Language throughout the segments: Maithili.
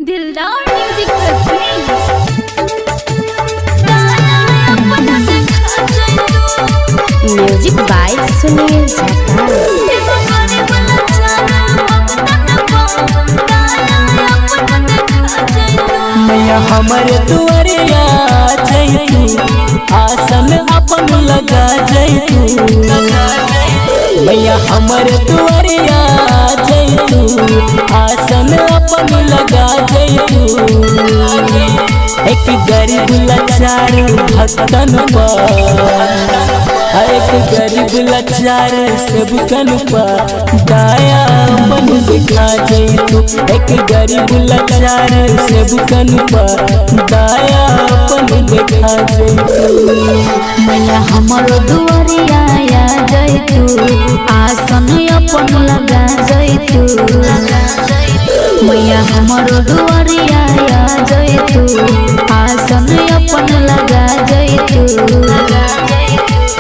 दिलदार म्यूजिक म्यूजिक बाय सुनील झकास। मैया हमर दुआरिया जैतू, आसन अपन लगा जैतू। मैया हमर दुआरिया जैतू, आसन अपन लगा जैतू। एक गरीब लाचार भक्तन पर, एक गरीब लाचार सेवकन पर दया अपन दिखा जैतू। एक गरीब लाचार सेवकन पर दया अपन दिखा जैतू। मैया हमर दुआरिया आ जैतू, आसन अपन लगा जैतू। मैया हमर दुआरिया आ जैतू, आसन अपन लगा जैतू।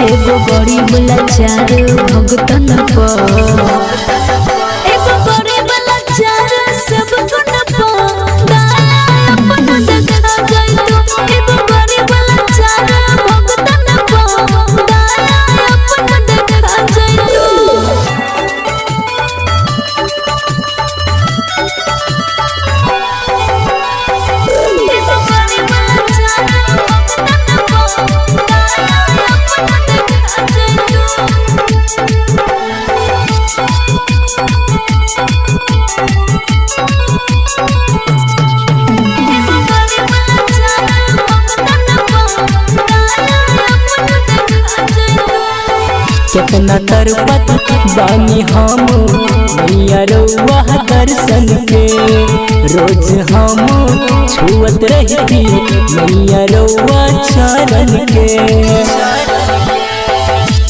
एगो गरीब लाचार भगतन पर, एगो गरीब लाचार सेवकन पर दया अपन देखा जैतू। एगो गरीब लाचार भगतन पर दया अपन देखा जैतू। एगो गरीब लाचार भगतन पर दया अपन देखा जैतू। एगो गरीब लाचार भगतन पर दया अपन देखा जैतू। कितना तरपत बानी हम मैया रउआ दर्शन के, रोज हम छुअत रहती मैया रउआ चरण के।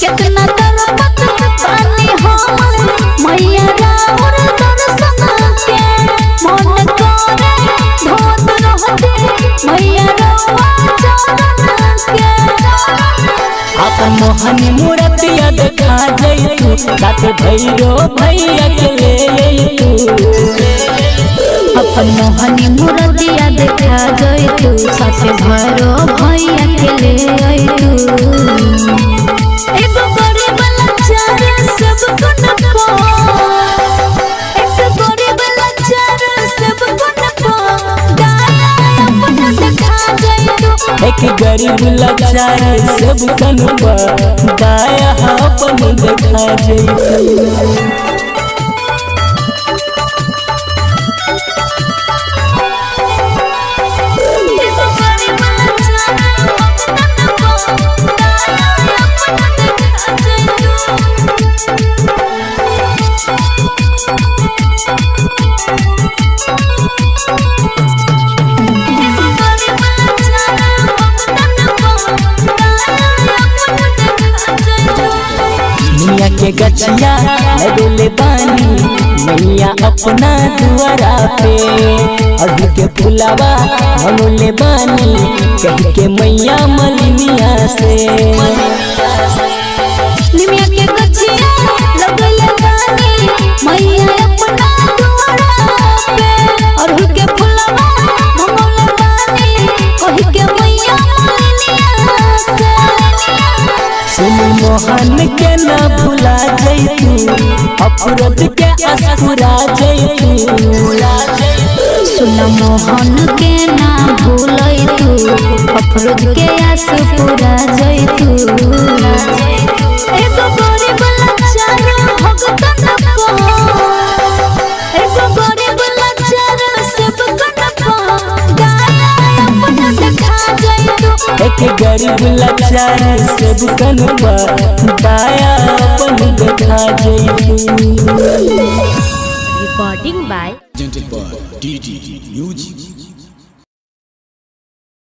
कितना तरपत बानी हम मैया राउर दर्शन के, मन करे धोत रहते मैया रउआ चरण के। अपन मोहन मूरतिया देखा जैतू, साथ भैरो भैया के ले अइतू। अपन मोहनी मूरतिया देखा जैतू, साथे भैरो भैया के ले अइतू। एगो गरीब लाचार सब गुण पा, एक गरीब लाचार सब गुण पा दया अपन देखा जैतू। एक गरीब लाचार सेवकन पर दया अपन देखा जैतू। एगो गरीब लाचार भगतन पर दया अपन देखा जैतू। एगो गरीब लाचार भगतन पर दया अपन देखा जैतू। मिया के गछिया लगोले बानी मैया अपना दुआरा पे, अभी के फुलावा मंगोले बानी कह के मैया मलिनिया से। निमिया के गछिया लगले बानी मैया अपना दुआरा पे, अरहुल के फुलवा मंगौले बानी कहि के मैया मलिनिया से। सुन मोहन के ना भुला जैतू, अफरत के असपुरा जैतू। सुन मोहन के ना भूलैतू, अफरोज के आस पूरा जैतू। एगो गरीब लाचार भगतन पर, एगो गरीब लाचार सेवकन पर दया अपन देखा जैतू। एक गरीब लाचार सेवकन पर दया अपन देखा जैतू। Recording by Presented by DD Music.